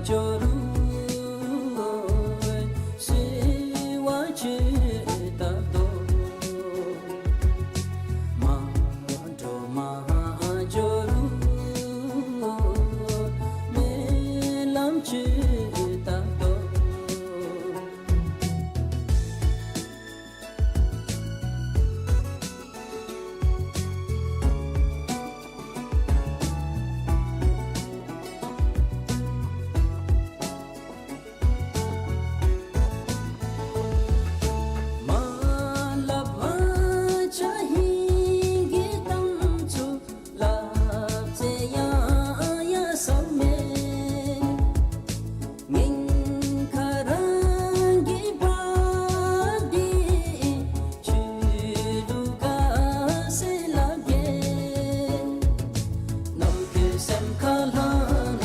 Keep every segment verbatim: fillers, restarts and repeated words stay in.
སྦྱོར་རུང་གསོལ་བ་བཅོལ་ད་དོ། མ་འགྲོ་མ་སྦྱོར་རུང་སྨོན་ལམ་བཅོལ་ད་དོ། མ་སླབ་མ་བྱ་ཧིང་གི་གཏམ་ཚུ་སླབ་ཚེ་ཡང་ཡང་བསམ་མེད། སྙིང་ཁ་རང་གི་བབ་འདི་ཆོས་ལུགས་ག་ཟེར་སླབ་གེ། ནམ་མཁའི་སེམས་ཁ་ལྷང་ལྷང་།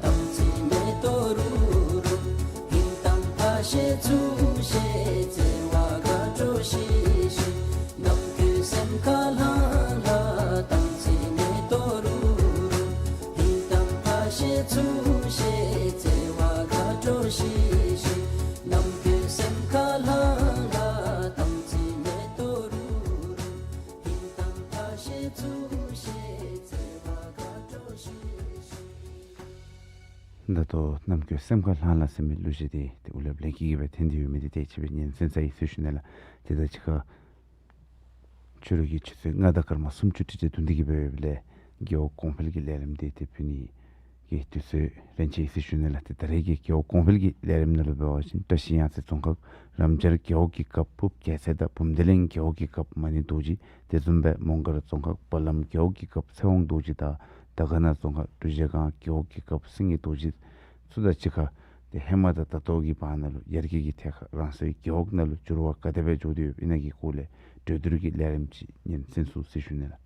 གཏམ་ཚིག་མེ་ཏོག་རུབ་རུབ། ཧིང་གཏམ་ཁ་ཤས་ཚུར་བཞེས། བརྩེ་བ་དགའ་སྤྲོ་ཤིག་ཤིག། ནམ་མཁའི་སེམས་ཁ་ལྷང་ལྷང་། གཏམ་ཚིག་མེ་ཏོག་རུབ་རུབ། ཧིང་གཏམ་ཁ་ཤས་ཚུར་བཞེས། བརྩེ་བ་དགའ་སྤྲོ་ཤིག་ཤིག། ནམ་མཁའི་སེམས་ཁ་ལྷང་ལྷང་། གཏམ་ཚིག་མེ་ཏོག་རུབ་རུབ། ཧིང་གཏམ་ཁ་ཤས་ཚུར་བཞེས། བརྩེ་བ་དགའ་སྤྲོ་ཤིག་ཤིག། ད་ལྟོ་ནམ་མཁའི་སེམས་ཁ་ལྷང་ལྷང་ཟེར་མི་གླུ་གཞས་འདི་ཏེ་དབུ་ལས་ལེགས་སྐྱེས་ཀྱིས་སྦེ་འཐེན་ཏེ་ཡོད་མི་འདི་ཏེ་ཆེད་སྦེ་སྙན་གསན་ས་ཨིན་ཟེར་ཞུ་ནི་ལགས། ཏེ་ད་ཅི་ཁར་ཕྱི་རུ་གི་ཆུ་ཚོད་ལྔ་དང་སྐར་མ་སུམ་ཅུ་ཏོག་ཏོ་བདུན་ཏོག་གི་སྦེ་ཡོདཔ་ལས་རྒེད་འོག་གོང་འཕེལ་གྱི་ལས་རིམ་འདི་ཏེ་ཕུལ་ནི་གི་དུས་ཚོད་ལེན་ཅི་ཟེར་ཞུ་ནི་ལགས། ཏེ་ད་རེས་ཀྱི་རྒེད་འོག་གོང་འཕེལ་གྱི་ལས་རིམ་ནང་ལུ་འབད་བ་ཅིན་བཀྲ་ཤིས་གཡང་རྩེ་རྫོང་ཁག་རམ་སྦྱར་རྒེད་འོག་གི་སྐབས་ཕུབ་རྒྱལ་མཚན་དང་བུམ་སྡེ་གླིང་རྒེད་འོག་གི་སྐབས་མ་ཎི་རྡོ་རྗེ། དེ་བཟུམ་སྦེ་མོང་སྒར་རྫོང་ཁག་བ་ལམ་རྒེད་འོག་གི་སྐབས་ཚེ་དབང་རྡོ་རྗེ་དང་དར་དཀར་ན་རྫོང་ཁག་འབྲུག་རྗེས་སྒང་རྒེད་འོག་གི་སྐབས་སེང་གེ་རྡོ་རྗེ། ཚུ་དང་གཅིག་ཁར་ཏེ་ཧེ་མ་དང་ད་ལྟོ་གི་བར་ན་ལུ་ཡར་རྒྱས་ཀྱི་ཐད་ཁར་རང་སོའི་རྒེད་འོག་ནང་ལུ་འགྱུར་བ་ག་དེ་སྦེ་འགྱོ་དོ་ཡོདཔ་ཨིན་ན་གི་སྐོར་ལས་གྲོས་བསྡུར་གྱི་ལས་རིམ་ཅིག་སྙན་གསན་ཚུགས་ཟེར་ཞུ་ནི་ལགས།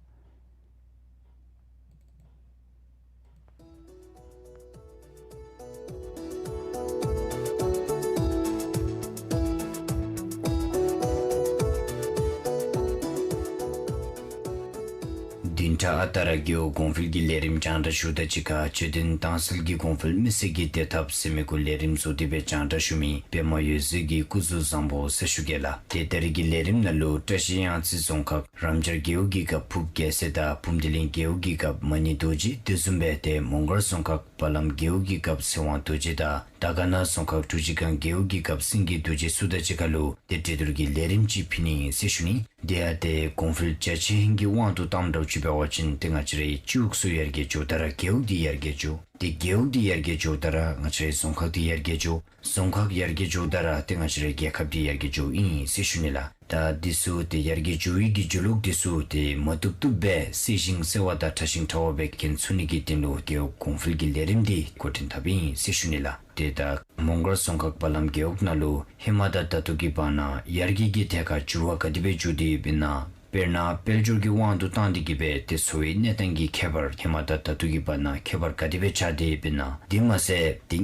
བདུན་ཕྲག་ཨ་རྟག་ར་རྒེད་འོག་གོང་འཕེལ་གྱི་ལས་རིམ་རྒྱང་བསྒྲགས་ཞུཝ་དང་གཅིག་ཁར་ཆོས་ལྡན་དྭངས་གསལ་གྱི་གོང་འཕེལ་མི་སེར་གྱི་བདེ་ཐབས་ཟེར་མི་གུ་ལས་རིམ་བཟོ་སྟེ་སྦེ་རྒྱང་བསྒྲགས་ཞུ་མི་པདྨ་འོད་ཟེར་གྱི་སྐུ་གཟུགས་བཟང་པོ་ཟེར་ཞུ་གེ་ལགས། ཏེ་ད་རེས་ཀྱི་ལས་རིམ་ནང་ལུ་བཀྲ་ཤིས་གཡང་རྩེ་རྫོང་ཁག་རམ་སྦྱར་རྒེད་འོག་གི་སྐབས་ཕུབ་རྒྱལ་མཚན་དང་བུམ་སྡེ་གླིང་རྒེད་འོག་གི་སྐབས་མ་ཎི་རྡོ་རྗེ། དེ་བཟུམ་སྦེ་ཏེ་མོང་སྒར་རྫོང་ཁག་བ་ལམ་རྒེད་འོག་གི་སྐབས་ཚེ་དབང་རྡོ་རྗེ་དང་དར་དཀར་ན་རྫོང་ཁག་འབྲུག་རྗེས་སྒང་རྒེད་འོག་གི་སྐབས་སེང་གེ་རྡོ་རྗེ་ཚུ་དང་གཅིག་ཁར་ལུ་ཏེ་གྲོས་བསྡུར་གྱི་ལས་རིམ་ཅིག་ཕུལ་ནི་ཨིན་ཟེར་ཞུ་ནི། དེ་ཡང་ཏེ་གོང་འཕེལ་རྒྱ་ཆེ་ཧིང་གི་དབང་དུ་བཏངམ་འདྲཝ་ཅིག་འབད་བ་ཅིན་ཏེ་ང་བཅས་རའི་སྤྱི་འོག་ཚུ་ཡར་རྒྱས་འགྱོཝ་ད་ར་རྒེད་འོག་འདི་ཡར་རྒྱས་འགྱོ། ཏེ་རྒེད་འོག་འདི་ཡར་རྒྱས་འགྱོཝ་ད་ར་ང་བཅས་རའི་རྫོང་ཁག་འདི་ཡར་རྒྱས་འགྱོ། རྫོང་ཁག་ཡར་རྒྱས་འགྱོཝ་ད་ར་ཏེ་ང་བཅས་རའི་རྒྱལ་ཁབ་འདི་ཡར་རྒྱས་འགྱོཝ་ཨིན་ཟེར་ཞུ་ནི་ལགས། ད་འདི་ཚུ་ཏེ་ཡར་རྒྱས་འགྱོ་བའི་གི་འགྱོ་ལུགས་འདི་ཚུ་ཏེ་མ་བཏུབ་བཏུབ་སྦེ་གསལ་ཞིང་གསལ་བ་དང་ཕྲ་ཞིང་ཕྲ་བ་སྦེ་མཁྱེན་ཚུགས་ནི་གི་དོན་ལུ་རྒེད་འོག་གོང་འཕེལ་གྱི་ལས་རིམ་འདི་འགོ་འདྲེན་འཐབ་ཨིན་ཟེར་ཞུ་ནི་ལགས། ཏེ་ད་མོང་སྒར་རྫོང་ཁག་བ་ལམ་རྒེད་འོག་ནང་ལུ་ཧེ་མ་དང་ད་ལྟོ་གི་བར་ན་ཡར་རྒྱས་ཀྱི་ཐད་ཁར་འགྱུར་བ་ག་དེ་སྦེ་འགྱོ་སྟེ་ཡོདཔ་ཨིན་ན། དཔེར་ན་དཔལ་འབྱོར་གྱི་དབང་དུ་བཏང་སྟེ་གི་སྦེ་ཏེ་འཚོ་བའི་གནས་སྟངས་ཀྱི་ཁྱད་པར་ཧེ་མ་དང་ད་ལྟོ་གི་བར་ན་ཁྱད་པར་ག་དེ་སྦེ་ཆགས་ཏེ་ཡོདཔ་ཨིན་ན། དེ་མ་ཚད་ཏེ་